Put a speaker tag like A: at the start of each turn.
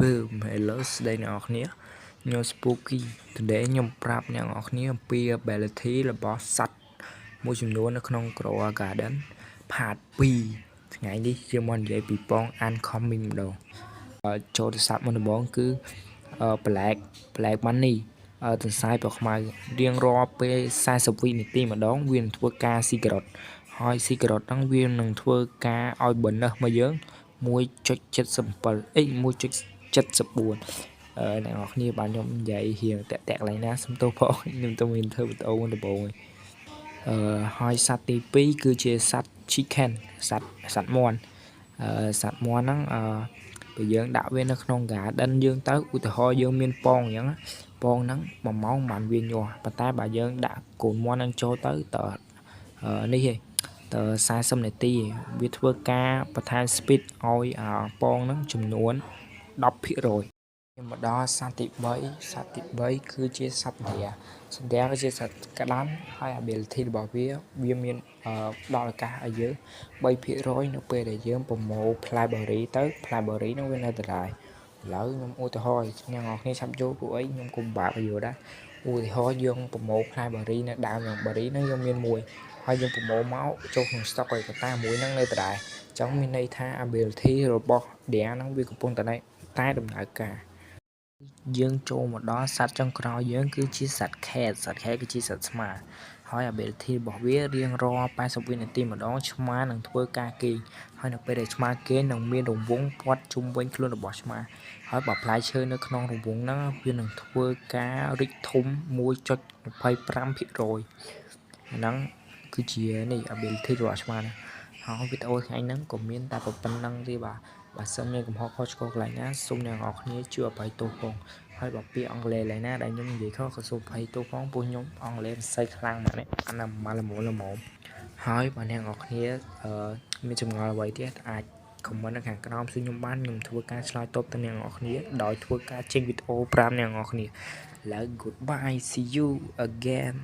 A: Boom Hello សួស្តីអ្នកនរគ្នាខ្ញុំ Spooky Today ខ្ញុំប្រាប់អ្នកនរគ្នាអំពី ability របស់សត្វមួយចំនួននៅក្នុង Grow a Garden Part 2ថ្ងៃនេះយើងមកនិយាយពីពង Uncommon ម្ដងចូលទៅសត្វមុនដំបូងគឺ Black Black Bunny ទន្សាយពណ៌ខ្មៅរៀងរាល់ពេល40វិនាទីម្ដងវានឹងធ្វើការ secret ហើយ secret ហ្នឹងវានឹងធ្វើការឲ្យ bonus មកយើង1.77អី1.74អឺអ្នកនរគ្នាបាទខ្ញុំនិយាយរៀងតាក់តាក់កន្លែងណាសុំទោសផងខ្ញុំទៅមានធ្វើវីដេអូមុនដំបូងអឺហើយសត្វទី2គឺជាសត្វ chicken សត្វសត្វមាន់អឺសត្វមាន់ហ្នឹងអឺបើយើងដាក់វានៅក្នុង garden យើងទៅឧទាហរណ៍យើងមានពងអញ្ចឹងពងហ្នឹង1ម៉ោងមិនបានវាញាស់ប៉ុន្តែបើយើងដាក់កូនមាន់ហ្នឹងចូលទៅតនេះឯងត40នាទីវាធ្វើការបន្ថែម speed ឲ្យអាពងហ្នឹងចំនួន10%ខ្ញុំមកដល់សត្វទី3សត្វទី3គឺជាសត្វធាសត្វធាគឺជាសត្វក្តាន់ហើយ ability របស់វាវាមានផ្ដល់ឱកាសឲ្យយើង3%នៅពេលដែលយើងប្រមូលផ្លែបឺរីទៅផ្លែបឺរីហ្នឹងវានៅដដែលឥឡូវខ្ញុំឧទាហរណ៍ឲ្យអ្នកនរគ្នាឆាប់យល់ពួកអីខ្ញុំក៏ពិបាកយល់ដែរឧទាហរណ៍យើងប្រមូលផ្លែបឺរីនៅដើមយ៉ាងបឺរីហ្នឹងយើងមានមួយហើយយើងប្រមូលមកចូលក្នុង stock ហើយប៉ុន្តែមួយហ្នឹងនៅដដែលអញ្ចឹងមានន័យថា ability របស់ Deer ហ្នឹងវាកំពុងតែតែដំណើរការយើងចូលមកដល់សត្វចុងក្រោយយើងគឺជាសត្វ cat សត្វ cat គឺជាសត្វឆ្មាហើយ ability របស់វារៀងរាល់80វិនាទីម្ដងឆ្មានឹងធ្វើការគេងហើយនៅពេលដែលឆ្មាគេងនឹងមានរង្វង់ព័ទ្ធជុំវិញខ្លួនរបស់ឆ្មាហើយបើផ្លែឈើនៅក្នុងរង្វង់ហ្នឹងវានឹងធ្វើការរីកធំ1.25%អាហ្នឹងគឺជានេះ ability របស់ឆ្មាហ្នឹងហើយវីដេអូថ្ងៃហ្នឹងក៏មានតែប៉ុណ្្នឹងទេបាទ បើសិនមានកំហុសខុសឆ្គងកន្លែងណាសូមអ្នកនរគ្នាជួយអភ័យទោសផងហើយបើពាក្យអង់គ្លេសកន្លែងណាដែលខ្ញុំនិយាយខុសក៏សូមអភ័យទោសផងព្រោះខ្ញុំអង់គ្លេសមិនសូវខ្លាំងម៉ាក់នេះអានមកល្មមល្មមហើយបើអ្នកនរគ្នាអឺមានចម្ងល់អ្វីទៀតអាច comment នៅខាងក្រោមសួរខ្ញុំបានខ្ញុំធ្វើការឆ្លើយតបទៅអ្នកនរគ្នាដោយធ្វើការចេញវីដេអូប្រាប់អ្នកនរគ្នាឥឡូវ goodbye, see you again.